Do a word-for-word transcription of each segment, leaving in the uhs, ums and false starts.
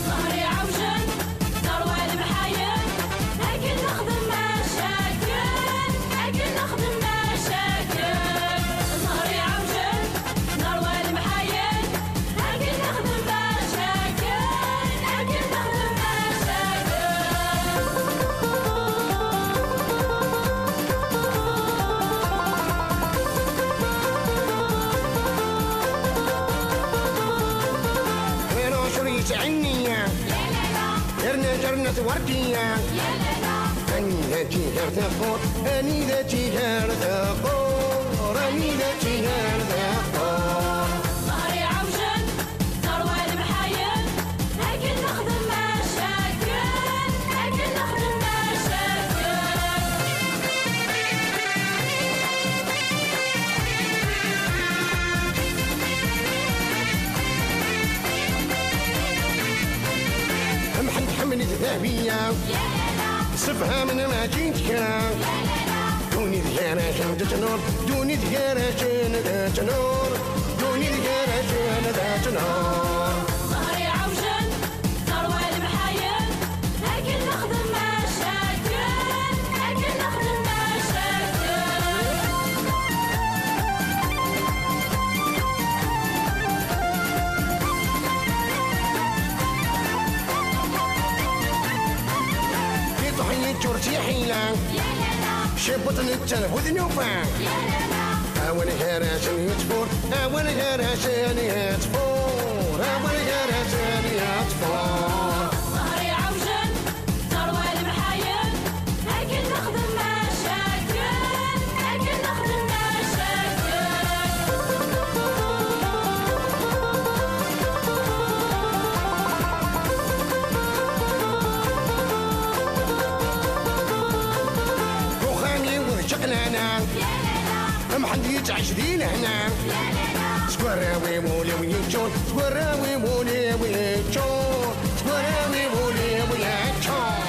ظهري عوجل، ثروة المحايل، أكيد نخدم مشاكل، أكيد نخدم مشاكل. ظهري عوجل، ثروة المحايل، أكيد نخدم مشاكل، أكيد نخدم مشاكل. Pero شريت عنيا، يرنا جرنا ثورتيا. أني ذاتي غير ثقور، أني ذاتي غير ثقور، أني ذاتي غير ثقور. ظهري عوجل، ثروة المحايل، أكيد نخدم مشاكل، أكيد نخدم مشاكل. محمد حمد ذهبية، سفها من ما جيت كان. دوني ديانا جنة نور، دوني ديانا جنة نور، دوني ديانا جنة نور. ظهري عوجل، ثروة المحايل، أكيد نخدم مشاكل، أكيد نخدم مشاكل. في طحية ترتي حيلة، شبط نتن بوذ نوفا. أول هرس يتفور، أول هرس يتفور، أول هرس يتفور. ظهري عوجل، ثروة المحايل، أكيد نخدم مشاكل، أكيد نخدم مشاكل. وخامي وشقلانا، محد يتعش دين هنا. سكوراوي مولي ويجون، سكوراوي مولي ويجون، سكوراوي مولي ويجون.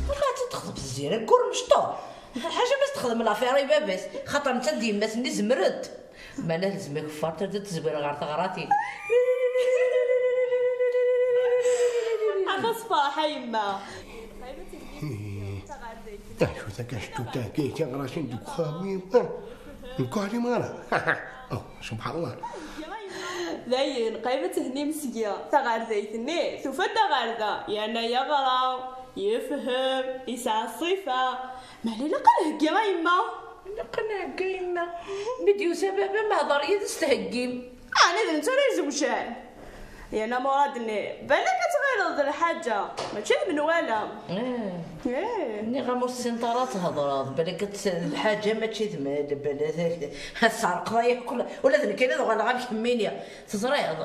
وما تدخل بالزيرة، كور مشطوح. حاجة ما تخدم لافير باباس، خاطر نتا ديما تني زمرت. ما نلزم كفار تبدا تزوير غير تغراثي. أخص فرحة يما. تحشو تكشتو تاكي تغراشين دو خامي. نكوالي مالا. أوه، سبحان الله. Dayen, qrib ad tehnim seg-i. Taɣerdayt-nni tufa-d aɣerda, yerna yeɣra, yefhem, yesɛa ṣṣifa. Meɛna ilaq ad nheggi a yemma. Ilaq ad nheggi a yemma. Mi d-yusa baba, ma hḍer yid-s theggim. Ɛni d netta ara izewjen? Yerna Murad-nni, balak ad tɣileḍ d lḥaǧa, mačči d menwala. Eh. Eh. Nniɣ-am ur tessineḍ ara ad thedreḍ, balak ad tt-, lḥaǧa mačči d mal, balak ad tesɛerqeḍ aya akk. Ula d nekkini ad uɣaleɣ am kemmini. Teẓriḍ?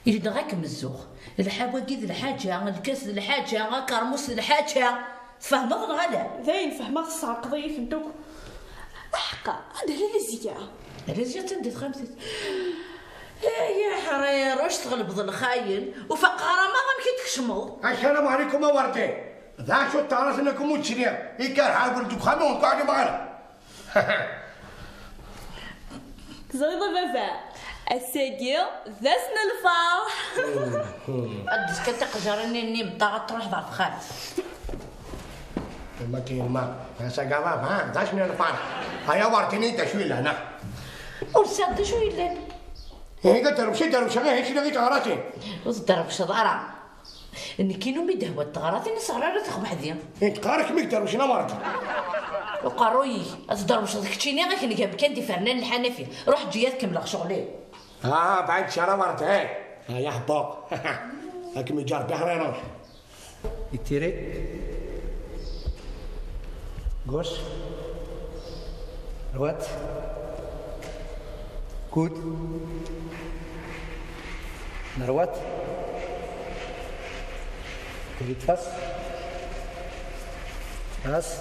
Ilaq ad kem-zzuɣ. Lḥawa-agi d lḥaǧa, lkas d lḥaǧa, akermus d lḥaǧa. Tfehmeḍ neɣ ala? Dayen fehmeɣ, tesɛerqeḍ-iyi-tent akk. Aḥeqqa, anda llan Liziya? Liziya attan di texxamt. Ay aḥrir, ur tɣelbeḍ lxayel, ur faqeɣ ara ma amek i d-tkecmeḍ. Assalamu ɛlikum a Werdi. D acu ṭṭarasen akum ur ttiliɣ? Ikerh agul deg uxxam ur nkuɛli ara. Teẓriḍ a baba, ass-agi d ass n lferḥ. Ad d-tefka tiqejjarin-nni n imeṭṭaɣ ad truḥeḍ ɣer texxamt. Yemma-k yemma, ass-agi a baba, d ass n lferḥ. Aya werǧin d acu yellan, ah. Ur sɛiɣ d acu yellan. Ihi d aderwec i derwceɣ, ihi kra i teɣratin. Ur tderwceḍ ara. Nekkini umi d-hwant teɣratin, ur sɛiɣ ara txebḥdi. Teqqar-ak mi yedderwec lamer-d. Uqerruy-ik, ad tderwceḍ keččini akken gan kan d ifernan n lḥanafi. Ruḥ eǧǧ-iyi ad kemmleɣ ccɣel-iw. Ah, bɛid ccara lamer-d, eh. Ah, ya ḥebbuq. Ad kem-yeǧǧ Rebbi ḥriruc. Itiri. Gauche. Droite. Coude. Droite. Vite face. Face.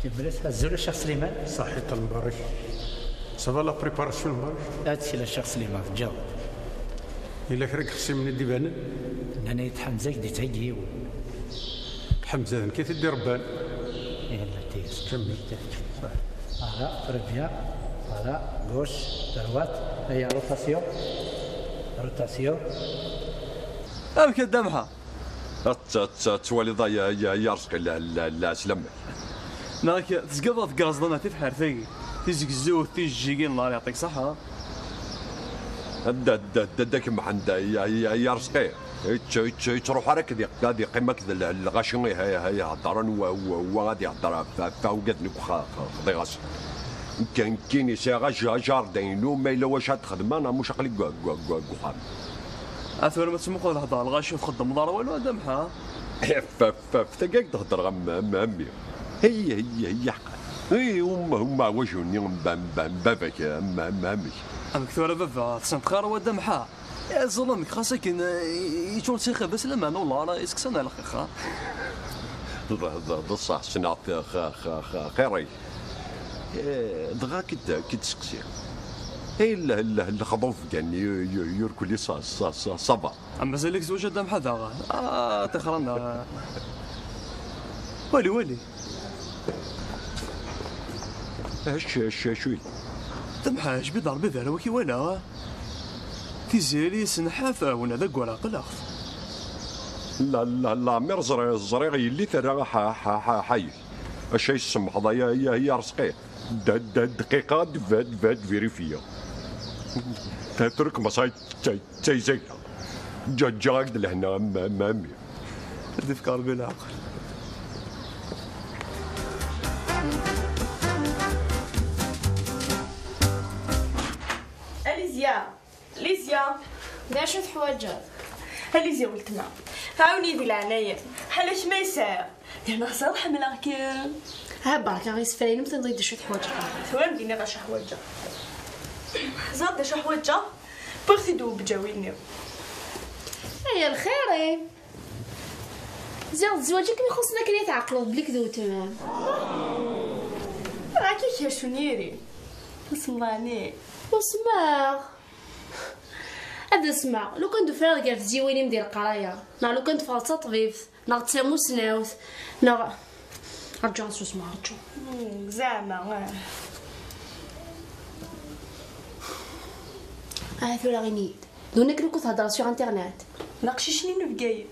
Ibris, azul a Ccix Sliman. Ṣaḥit a Mbarek. Ça va la préparation, Mbarak? Ad tkil a Ccix Sliman, teǧǧiḍ. Yella kra n yexṣimen i d-ibanen? Nnan-iyi-d Ḥemza i k-d-yettheggi yiwen. Ḥemza d nekk i t-id-irebban. Yella tis. Kemmel. Voilà, très bien. Voilà, gauche, droite. Aya, rotation. Rotation. Amek a Dda Mḥa? Ad t-, ad t-, ad twaliḍ ay, ay, ay Arezqi, la, la, la, ɛeslama-k. Neɣ tezgiḍ ɣef tgerẓḍan ɣef tibḥirt-agi, tizegzewt, tijjigin, Allah yeɛṭik ṣṣeḥḥa. Adda, adda, adda, adda, kem Mḥend, ay, ay, ay Arezqi. Yett-, yett-, yettruḥ ara akked iq-, ad iqqim akked l-, lɣaci, iha, iha, iheddren wa, wa, wa, ad ihedder ɣef, ɣef, ɣef ugad-nni xa-, xa-, xḍiɣ-as. Nekk, nekkini sɛiɣ aj-, ajardin-inu, ma yella wacu ad t-xedmeɣ, neɣ muc aql-i deg, deg, deg, deg uxxam. A tura ma tettmuquleḍ hedder lɣaci ur txeddmeḍ ara walu, a Dda Mḥa? F, f, f, tagi i d-heddreɣ a m-, a m-, a mmi. Heyya, heyya, heyya ḥqan. I umma, umma ɛwaju-nni n ba-, n ba-, n baba-k, a m-, a m-, a mmi. Amek tura baba, tessneḍ xir wa Dda Mḥa? Eh, ẓẓlemek, xas akken, eh, yeččur s ixabas, lameɛna ulɣar iseksan ar lxixa. D, d, d ṣṣeḥ, ssneɣ-t x-, x-, x-, xir-ik. Eh, dɣa ki d-, ki d-seqsi. Eh, l-, l-, lexḍub gan y-, y-, yurkuli sa, sa, sa, ça va. Ah, mazal-ik zewǧ a Dda Mḥa daɣen? Ah, tixra-nneɣ. Wali, wali. Acu, acu, acu? Dda Mḥa, jbid Rebbi d arraw-ik i wala. Tiziri, senḥaf, wina d aggwar aql-aɣ-t. La, la, la, mi ẓriɣ, ẓriɣ yelli terra ḥa, ḥa, ḥa, ḥayek. Acu ay tsemḥeḍ, ay, ay, ay Arezqi? Da, da, dqiqa, d, va, d, va, d vérifier. Tatruk maṣay, tay, tay, zayda. Ǧǧa, ǧǧiɣ-ak-d lehna, a m-, a m-, a mmi. Ad d-ifk Rebbi leɛqel. Alizya! Lizya! D acu teḥwaǧeḍ? Alizya weltma, ɛawen-iyi di leɛnaya-m. Ḥala kemm ay sɛiɣ. Yerna ẓriɣ ḥemmleɣ-kem. Ha berka isefra-inem, tenniḍ-iyi-d acu teḥwaǧeḍ. Tura ad m-d-iniɣ acu ḥwaǧeɣ. Ẓriɣ d acu ḥwaǧeɣ. Wwiɣ-t-id ubǧawi-nni. Ay lxir-im! Ziɣ d zzwaǧ akken ixuṣṣen akken i tɛeqleḍ belli-k d weltma-m. Akka i kersun yiri. Usmeɣ-nni. Usmeɣ. Ad usmeɣ, lukan d-ufraɣ gar tziwin-im di leqraya, neɣ lukan teffɣeḍ d taṭbibt, neɣ d tamusnawt, neɣ, rǧu ad susmeɣ, rǧu. Hmm, zeɛma, ah. Ah, tura ini-yi-d. D win akken akk theddreḍ sur internet. D aqcic-nni n Bgayet.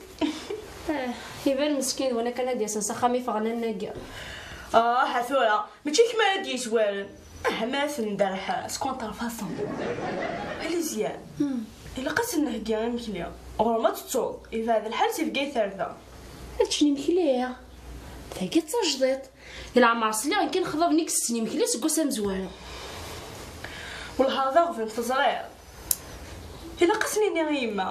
Ah, iban meskin d win akken ad d-yasen s axxam i ffɣen annagi. Ah, ha tura, mačči kemm ara d-yezwaren. Ah, ma tenderḥ s contrefaçon. Alizya, hmm, ilaq ad sen-nheggi imekli. Ɣur-m ad tettuḍ, yebɛed lḥal si Bgayet ar da. Ad ččen imekli? Tagi d tajdiṭ. Di leɛmer sliɣ kan xḍaben i isetten imekli seg wass amezwaru. Wellah d aɣbel, teẓriḍ. Ilaq ad s-nini i yemma.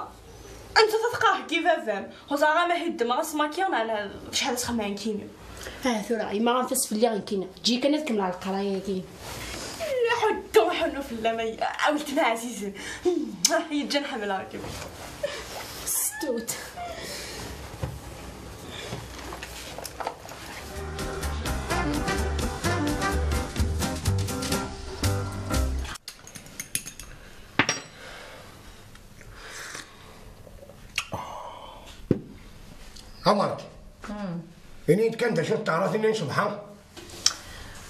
Anta tafeqqaɣ deg baba-m? Ur ẓriɣ ama ad ddmeɣ asmaki neɣ d acḥal ad sxedmeɣ nekkini. Ah, tura, yemma anef-as fell-i nekkini. Eǧǧ-iyi kan ad kemmleɣ leqraya-agi. Ḥuddu, ḥunnu fell-am ay, a weltma ɛzizen. Yeǧǧan ḥemmleɣ-kem. Stut. Amerḍ. Hmm. Ini-d kan d acu n teɣratin-nni n ṣṣbeḥ-a?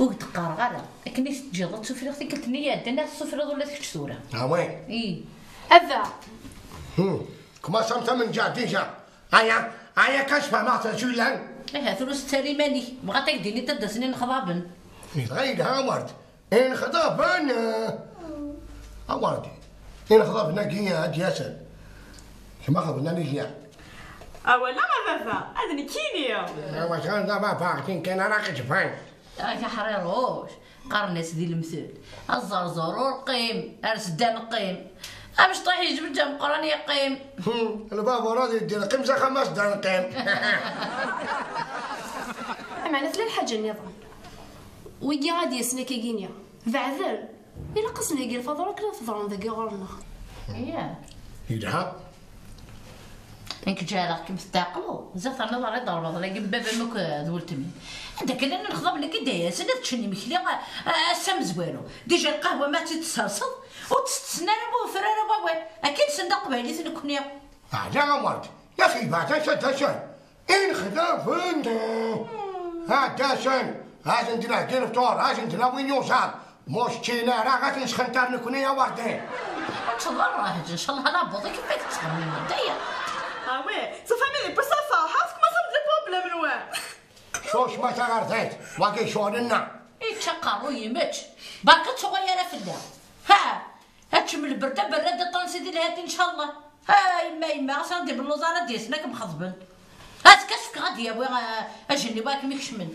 Ur k-d-qqareɣ ara. Akken i teǧǧiḍ ad tt-ufriɣ tikkelt-nni iɛeddan, ad tt-tufriḍ ula d kečč tura. Ah ouais? Ih. Aba! Hmm. Commence am ça déjà, déjà. Aya, aya kan sfehmeɣ-t d acu yellan. Ihi, tura ur s-ttarra iman-ik. Bɣant ad k-d-inint ad d-asen inexḍaben. Dɣa yelha, Amerḍ. Inexḍaben, eh, a Werdi, inexḍaben-agi ad d-yasen. Kemm axḍeb-nni Lizya. Awal a baba, ad nekkini. Awa, tɣileḍ a baba, akken kan ara ɣ-iǧfen. Ak aḥriruc, qqaren-as di lemtel, aẓerẓur ur qqim, ar sda neqqim. Amecṭuḥ yejbed ameqqran yeqqim. Hmm, lbabur ad yeddi neqqim s axxam ar sda neqqim. Meɛna tella lḥaǧa nniḍen. Wigi ad d-yasen akkagini, beɛden. Ilaq ad sen-heggi lfaḍur akken ad feḍren dagi ɣur-neɣ. Iyya. Yelha. Nekk ǧeɛleɣ-kem tetɛeqleḍ, ziɣ terniḍ ara iḍerbeḍ lagi n baba-m akk d weltma-m. Anda kan llan lexḍab-nni i d-yasen ad ččen imekli, a, a, ass amezwaru. Dija lqahwa ma tt-id-tserseḍ, ur tt-tessen ara, ur teffer ara wawal. Akken sen d aqbaylit nekkni. Ɛla Amard, ya xi, beɛd aca d aca? Inexdaben! Ha d asen! Azen-d lehdi lefṭur, azen-d lawin yuẓam! Mu ččin ara, ad ten-sxentar nekni a Wardi! Ur ttḍerraj, ncallah ala bud-ik ma tettxemmimeḍ aya. Ah ouais, ça fait des pouces à faire, حاسك ما صمت les problèmes نوع. Sus ma taɣerdayt, wagi ccɣel-nneɣ! Ičča aqerruy-im, ečč! Berka ttsuɣal ara fell-aɣ! Ha! Ad teččem lberd aberrad a ṭansi di lhati ncallah! Ha yemma yemma, ɣas ad d-ibelluẓ ara d-yasen ad kem-xeḍben. Azekka ad s-fkeɣ ad d-yawi, eh, ajenni-w ad kem-ikecmen.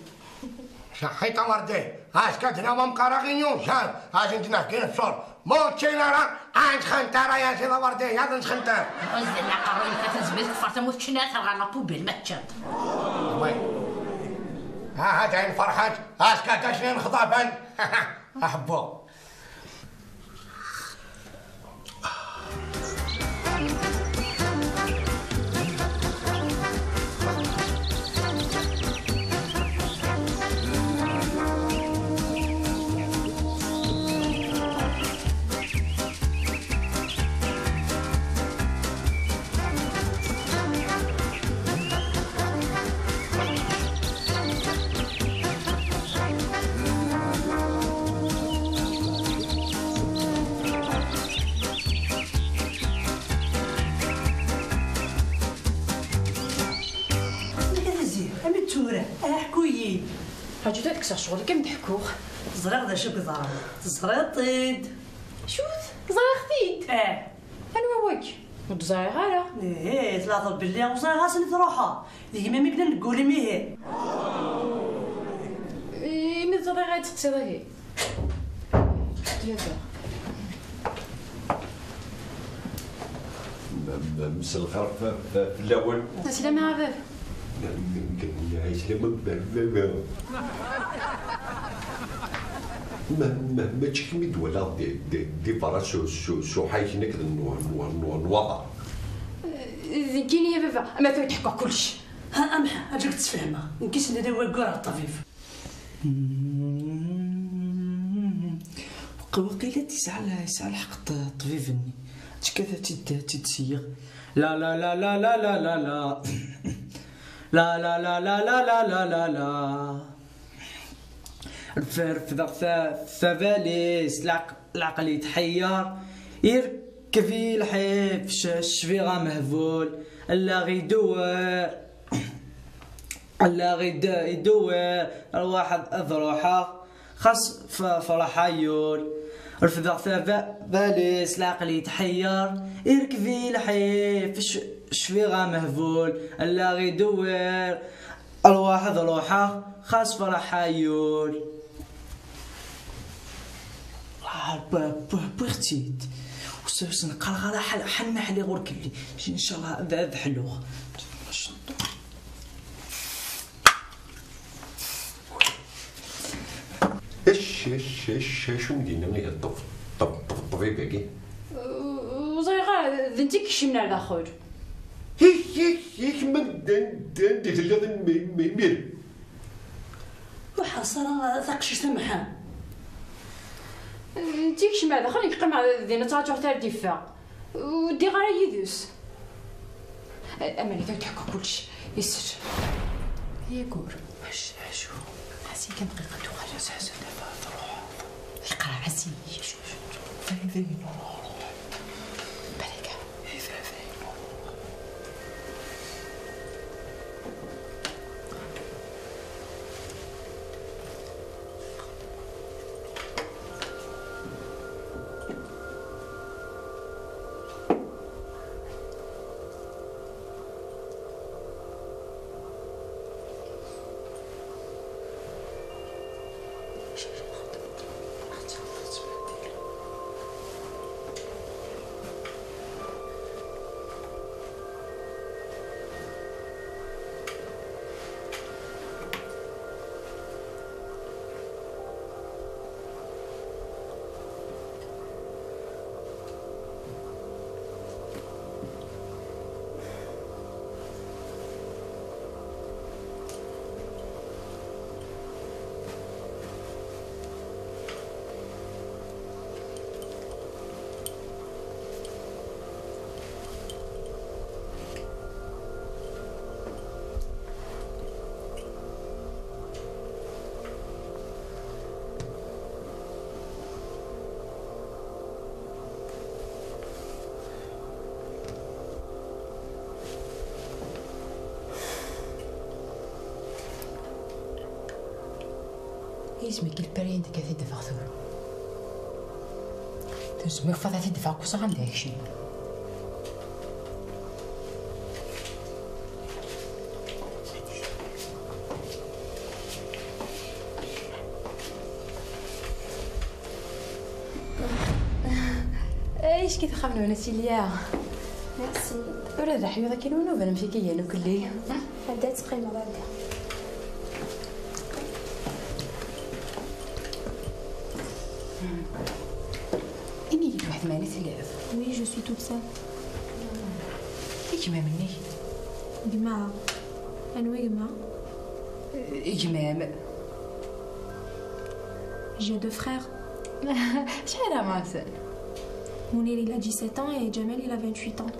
Saḥit a Wardi, azekka d lawan qqareɣ i nyuẓan, ad ten-d-nehgin ṣṣur. Ma ur ččin ara, ad nxent ara ya sidi a Wardi, ad nxent. Ur zdilen aqerruy-ik a tezbit tfert am ur teččin ara terɣa la poubelle ma teččiḍ. Oui. Aha dayen ferḥent, azekka ad d-asen inexḍaben. Aḥebbu. Nekk ad aziɣ, am tura, aḥku-yi. Ḥaǧi ad kkseɣ ccɣel-ik am d-ḥkuɣ. Ẓriɣ d acu i yeḍran. Teẓriḍ-t-id. Cut, ẓriɣ-t-id. Eh. Anwa wagi? Ur d-ẓriɣ ara. Ih, tlateḍ belli ur ẓriɣ asen i truḥeḍ. D gma-m i yellan deg wul-im ihi. Imi teẓriḍ ay d-teqsiḍ ihi. Yata. M-, m-, mselxir f-, f-, fell-awen. Aslama a baba. Ɛeslama a baba. Ma, ma, mačči kemm i d-walaɣ di, di, di berra s, s, s uḥayek nekk d nwa-, nwa-, nwa-, nwaḍer. D nekkini a baba, ama tura d-ḥkuɣ kullec. Ha, amḥa, aǧǧ-ak ad tt-sfehmeɣ. Nekk i s-nnan i waggur ar ṭṭbib. Waqila yesɛa l-, yesɛa lḥeqq ṭ-, ṭṭbib-nni. Tekkat ad tt-id-, ad tt-id-seyyiɣ. La, la, la, la. La, la, la. Ref-, refdeɣ ta-, tabalizt, leɛq-, leɛqel yetḥeyyeṛ. Irkeb i lḥif, c-, cbiɣ amehbul. Allaɣ idewwer. Allaɣ id-, idewwer, rwaḥ ad, ad ruḥeɣ, xas f-, ferḥ ay ul. Refdeɣ tabalizt, leɛqel yetḥeyyeṛ, irkeb i lḥif, c-, cfiɣ amehbul, allaɣ idewwer, rwaḥ ad ruḥeɣ, xas ferḥ ay ul. Ah, b-, b-, wwiɣ-tt-id. Ur s-, ur sen-qqareɣ ara ḥal-, ḥanna ḥliɣ ur kelli. Ncallah ad, ad ḥluɣ. Ec, ec, ec, acu m-d-yenna ihi ṭṭeb-, ṭṭeb-, ṭṭeb-, ṭṭbib-agi? Ur ẓriɣ ara, d netta i yekcmen ar daxel. Ik, ik, ik, ma d, d, d, d telliḍ im-, im-, imir? Ur ḥerṣ ara taqcict a Mḥa. Netta yekcem ar daxel, nekk qqimeɣ din ad ttṛaǧuɣ tar d-iffeɣ. Ur ddiɣ ara yid-s. Aman ad d-ḥkuɣ kullec. Yesser. Yagur. Acu? Ḥasi kan dqiqa tuɣal. Ḥasi, ḥasi, ḥasi, ḥasi. Yeqra, ḥasi. Acu, acu, acu? Dayen, dayen, ruḥ, ruḥ. Balak. Dayen, dayen, ruḥ. Isem-ik lpari anda akka t-id-afeɣ tura? Tezmi fad ad t-id-afeɣ kusa anda akcem. Acu-k texxamt-nwen a Silya? Merci. Ula d aḥyuḍ akken ur nuban amek akka igan ukelli. Anda teqqimeḍ a da? Ini-yi-d waḥed ma telliḍ. Oui, je suis toute seule. I gma-m-nnek? Gma. Anwa gma? Gma-m. J'ai deux frères. Acḥal ara ɣasen? Mounir, il a dix-sept ans et Jamel, il a vingt-huit ans.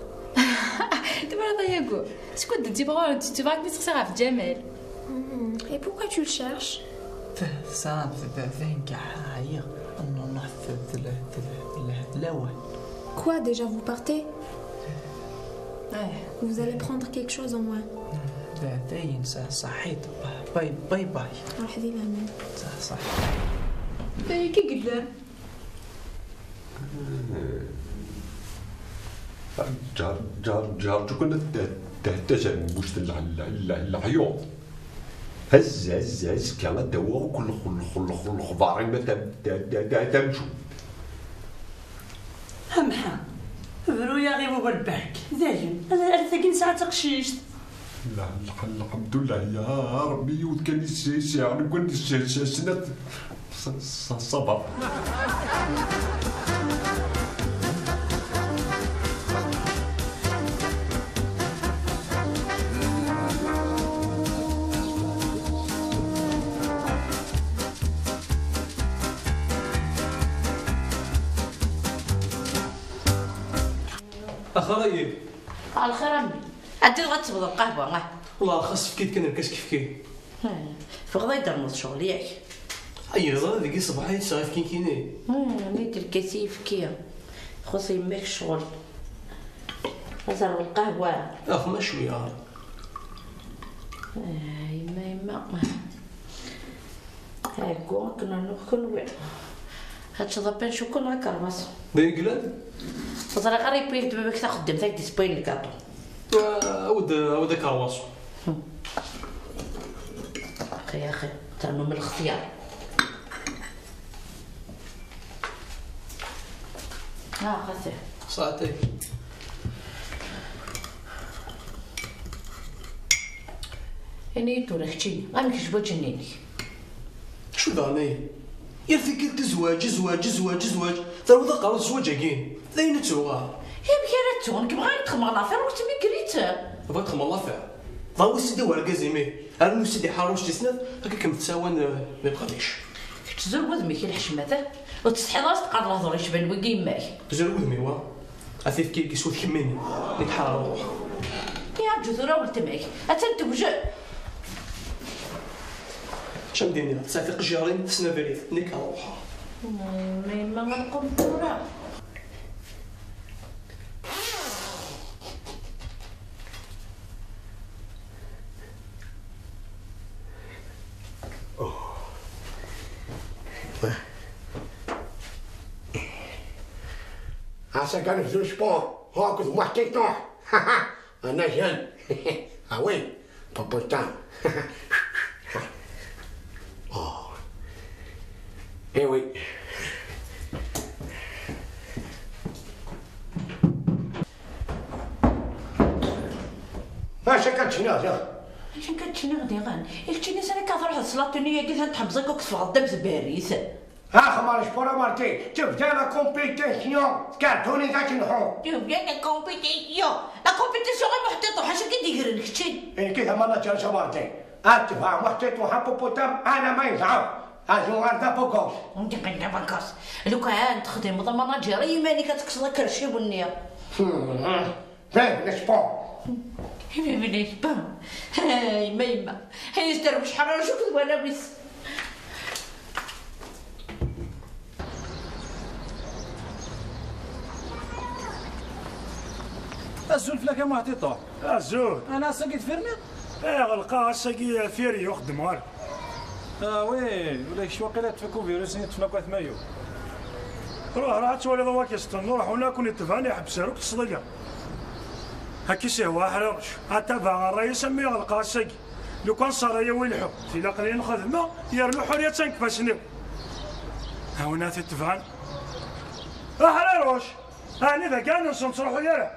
Tebɣiḍ ayagu? Skud d-tibɣa ur d-tibɣa mi sexsiɣ ɣef Jamel. Hmm. Et pourquoi tu le cherches? Tesɛa d ayen ɛyiɣ. Nnunaɣ d lawan. Quoi, déjà vous partez? Vous allez prendre quelque chose en moins. Dayen, ṣaḥit. Bye bye. Ruḥ di laman. Ṣaḥit. Ayagi yellan. Ǧer ǧer ǧer ǧer ǧer ǧer ǧer ǧer ǧer ǧer ǧer ǧer ǧer hez hez hez kya ad dawiɣ akk lexbar-im a tamcumt. Amḥa, bru-yaɣ i wawal Bahk, dayen, ar tagi nesɛa taqcict. Lḥemdullah ya Rebbi, yiwet kan i sɛiɣ, nekkni snat. Ṣṣaba. Axir-ayi. Ɛelxir a mmi. Ɛeddi dɣa ad tesbeḍ lqahwa, ah. Wellah xas efk-iyi-d kan lkas kifkif. Hmm. Teffɣeḍ ad d-ternuḍ ccɣel, yak? Ay, yeẓra deg-i ṣṣbeḥ ay tesɛa ayefki nekkini. Hmm, mi d-lkas i yefki. Txuṣṣ yemma-k ccɣel. Ad terreḍ lqahwa. Ax ma cwiya. Ah, yemma, yemma. Ɛeggu akken rnuɣ kenwi. Ad teččeḍ apan cukun akerwas. D ayen yellan? Ur ẓriɣ ara yewwi-yak-d baba-k taxeddamt ad k-d-yessewwayen lgaṭu. Ah, awd, awd akerwas. Hmm. Axi, axi, ternum lextyar. Ah, xaṭi. Ṣaɛti. Ini-yi-d tura keččini, amek zzwaǧ-nni-inek? Acu daɣen-ayi? Yal tikkelt zzwaǧ, zzwaǧ, zzwaǧ, zzwaǧ. Terwiḍ aqerru zzwaǧ-agi. D ayen ad tuɣ. Amek ara ttuɣ? Nekk bɣiɣ ad xedmeɣ l'affaire ur tettmikkrit. Tebɣiḍ txedmeḍ l'affaire? Dɣa wi s-id-iwa argaz imi? Rnu s-id iḥerruc di snat, akka kem-tsawan, eh, di leqdic. Kečč zur wudem-ik i lḥecma-t, ur tsetḥiḍ ara s-teqqareḍ lehdur yecban wigi yemma-k. Zur wudem-iw, a t-ifk-ik s udkemmin, nekk ḥareɣ ruḥ. Yaǧu tura weltma-k, attan tewjed. Acu am d-iniɣ, tesɛa tiqejjarin, tessen abrid, nekk ad ruḥeɣ. Hmm, ma yemma ad nqum tura. Asa kan vdu sport, hok d muḥtiṭuḥ. Ana jeune. Ah oui, popotin. Oh. Eh oui. Acu akka tecniḍ da? Acu akka tecniḍ diɣen? I keččini sani akka truḥeḍ s la tenue-agi, tan tḥemmseḍ akk teffɣeḍ d amezbarit. Ax, ma sport a Martin, tebda la compétition, tkertuni tacenḥu. Tebda la compétition. La compétition i muḥtiṭuḥ, acu akka d-igren kečči? Nekk d amanager a Martin. Ad tebɛeɣ muḥtiṭuḥ a puputam, ana ma yezɛef. Azu ar d abugos. Ur d-iqqim d abugos. Lukan texdimeḍ amanager i yiman-ik ad tekkseḍ akerciw-nni. Hmm. Vive le sport! Vive le sport! Hey, yemma, yemma. Hey, yesderwec ḥaṛaṛ acu akked warraw-is. Azul fell-ak a muḥtiṭuḥ. Azul. Ana ass-agi tfirmiḍ? Eh, ɣelqeɣ ass-agi firi, ur xeddmeɣ ara. Ah oui, ula d kečč waqila ṭṭef-ik uvirus-nni, ṭṭfen akk atmayu. Ruḥ, ruḥ ad twaliḍ a wakisṭen, ruḥ, win akk-nni ṭṭfen iḥbes ar akk ttesḍila. Akka i s-ihwa aḥriruc. Atabaɛ ṛṛay-is am mi iɣleq ass-agi. Lukan ṣṣara-yaw ilḥu, tilaq-nni nxedmeɣ, yernu ḥuriya d tanekfas-nni. A win ara t-itebɛen. Aḥriruc! Ɛni d akka ur nettruḥu ara?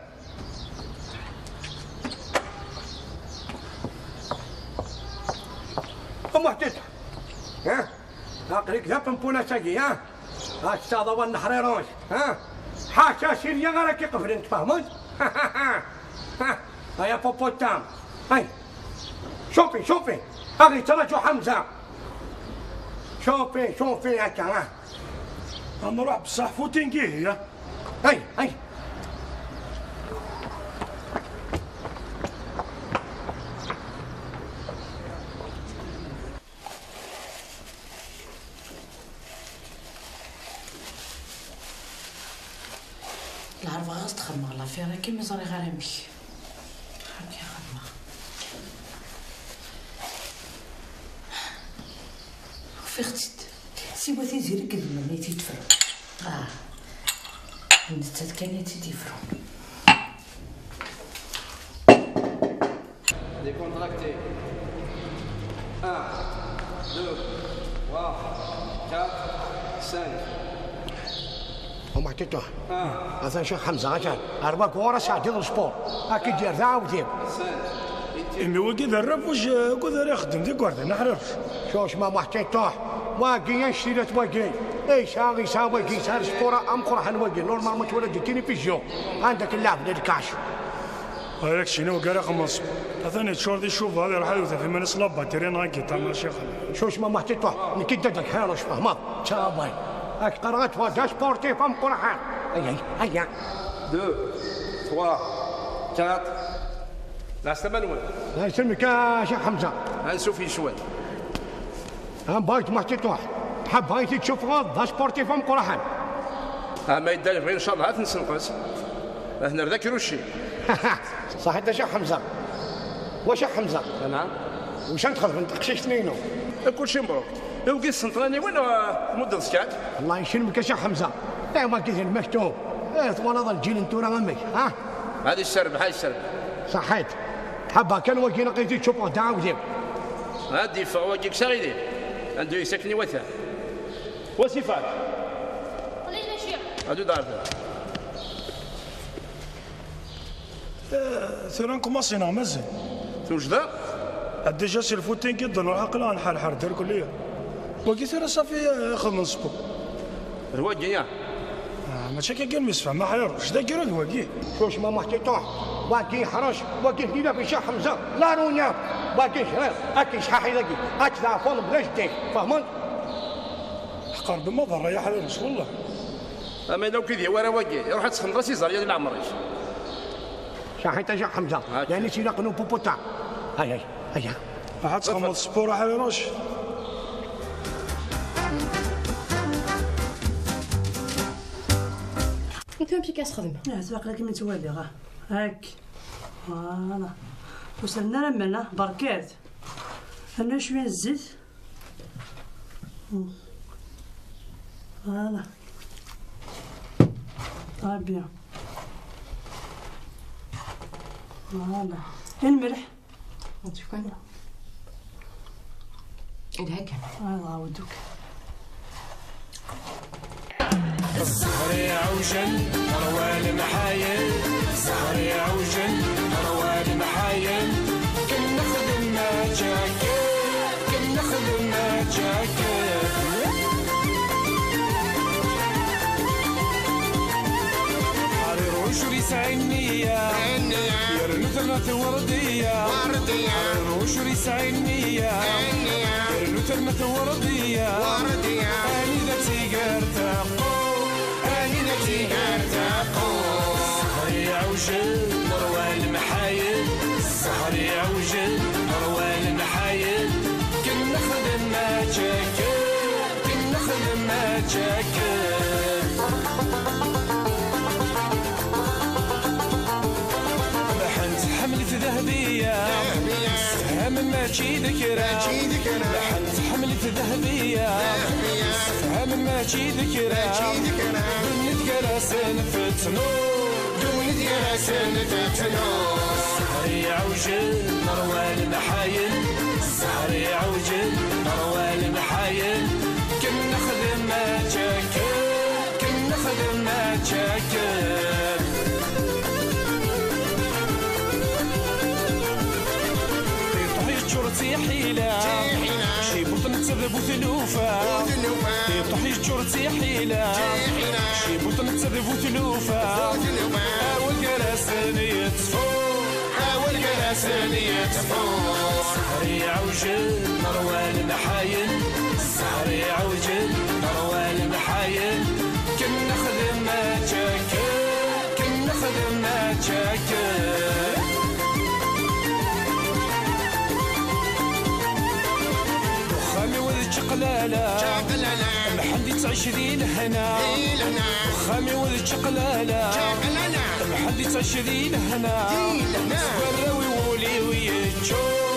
A Muḥtiṭ! Ha? Aql-ik d apempunas-agi, ha? Ha, tessaḍ awal n ḥriruc, ha? Ḥaca sirya ara k-iqeblen, tfehmeḍ? Ha? Ay apupuṭam! Ay! Šufi, šufi! Ad ɣ-yettraǧu Ḥemza! Šufi, šufi akka, ha? Ad nruḥ beṣṣeḥ footing ihi, ha? Ay, ay! Lɛerba ɣas txemmeɣ l'affaire-agi, mi ẓriɣ ara amek. Amek i xedmeɣ? Ufiɣ-tt-id. Siwa Tiziri akked Lmam ay t-id-tefru. Ah, d nettat kan ay tt-id-yefru. Décontracté. Un, deux, trois, quatre, cinq. Huma ḥtiṭuḥ. Ah. Atan Ccix Ḥemza, atan. Ar wagu ara sɛeddiḍ lespur. Ad k-id-yerr d aɛewdiw. Cinq. Imi wagi d arrabuj, eh, akked ara ixeddem d igerdan, aḥriruc. Cucma muḥtiṭuḥ. Wagi, anect-ilat wagi. Yesɛa, yesɛa wagi, yesɛa lespur ameqqran wagi. Normalement twala di tilifizyu. Anda k-lɛeb d lkac. Ɣer akcini wagi ara xemmeṣ. Atan yeččur d icuba, ad iruḥ ad iwet ɣef iman-is la batterie neɣ agiṭar neɣ cixel. Cucma muḥtiṭuḥ, nekk i d dadda-k ḥriruc, tfehmeḍ? Ttaway. Ak qqareɣ ad twa d asportif ameqqran. Aya, aya. Deux, trois, quatre. Lɛeslama-nwen. La yesselmek a Ccix Ḥemza. Ansuf yes-wen. Am bɣayt muḥtiṭuḥ. Ḥab bɣayt i tcufɣeḍ d asportif ameqqran. Ah, ma yedda lebɣi, ncallah, ad t-nessenqes. Ad t-nerr d akruci. Ṣaḥit a Ccix Ḥemza. Wa Ccix Ḥemza? Naɛam. Wacu n txedmem teqcict-nni-inu? Kulci mebruk. Iwgi s tsenṭraniwin, uh, tmuddeḍ kan. Allah yeccelmek a Ccix Ḥemza. Eh, wagi d lmektub. Eh, twalaḍ lǧil n tura amek, ha? Ad yesserbeḥ, ad yesserbeḥ. Ṣaḥit. Ḥabba kan wagi neɣ i t-id-cuppeɣ d aɛewdiw. Ad d-yeffeɣ wagi deg saɣili. Anda yessakken iwata. Wasifat. Adu d-ɛerḍen. Eh, tura nkumaṣi neɣ mazal? Tewjdeḍ? Ah, déjà si lfooting i d-nruḥ, aql-aɣ nḥerḥer dar kulliya. Wagi tura safi, eh, xedmen sport. D wagi, ya. Ah, mačči akka kan mi sfehmeɣ ḥriruc, d agiru d wagi. Cucma muḥtiṭuḥ, wagi ḥrec, wagi d ila fi Ccix Ḥemza, la runya, wagi ḥriruc, ad k-yesḥaḥi dagi, ad tḍeɛfeḍ bla jeddi-k, tfehmeḍ? Ḥeqq Rebbi ma d ṛṛay aḥriruc, wallah. Ama yella ur k-id-yawi ara wagi, iruḥ ad txedmeḍ-as iẓeryan i leɛmer-ik. Saḥit a Ccix Ḥemza, akka. Yeɛni s ilaq n upupuṭa. Ay, ay, ay. Ruḥ ad txedmeḍ sport aḥriruc. Anta amek akka s-xedmeɣ? Ah, aql-ak mi ttwaliɣ, ah. Ak. Voilà. Ur sellen ara aman, ah, berkat. Rnu cwiya n zzit. Voilà. Très bien. Voilà. I lmelḥ? Ad tefkan. Ad ɛawduk. Ẓẓher iɛewjen, ṛwa lemḥayen. Ẓẓher iɛewjen, ṛwa lemḥayen. Ken nexdem aǧaket, ken nexdem aǧaket. Ḥriruc ur yesɛi nniya, yernu terna tewreḍ. Ḥriruc ur yesɛi nniya, yernu terna tewreḍ-iya. Anida tigert teqqur, anida tigert teqqur. Ẓẓher iɛewjen, ṛwa lemḥayen. Ẓẓher iɛewjen, ṛwa lemḥayen. Ken nexdem aǧaket, ken nexdem aǧaket. Ḥemmlet Dehbiya. Tefham ma Mačči d kra. Mačči d kra. Lḥan tḥemmel-it Dahbiya. Dahbiya. Sefham mačči d kra. Mačči d kra. Ddunit gar-asen tettnur. Ddunit gar-asen tettnur. Ssehri iɛewjen, ṛwa lemḥayen. Ssehri iɛewjen, ṛwa lemḥayen. Ken nexdem mačči akken. Ken nexdem mačči akken. Tiṭuḥ yeččur d tiḥila. Tiḥila. Cibuṭ netta d bu tlufa. Bu tlufa. Tiṭuḥ yeččur d tiḥila. Tiḥila. Cibuṭ netta d bu tlufa. Bu tlufa. Awal gar-asen yettfu. Awal gar-asen yettfu. Ssehri iɛewjen, ṛwa lemḥayen. Ssehri iɛewjen, ṛwa lemḥayen. Ken nexdem mačči akken. Ken nexdem mačči akken. Uxxam-iw d čaqlala. Čaqlala. Mḥend yettɛic di lehna. Di lehna. Uxxam-iw d čaqlala. Čaqlala. Mḥend yettɛic di lehna. Di lehna. Seg warraw-iw ul-iw yeččur.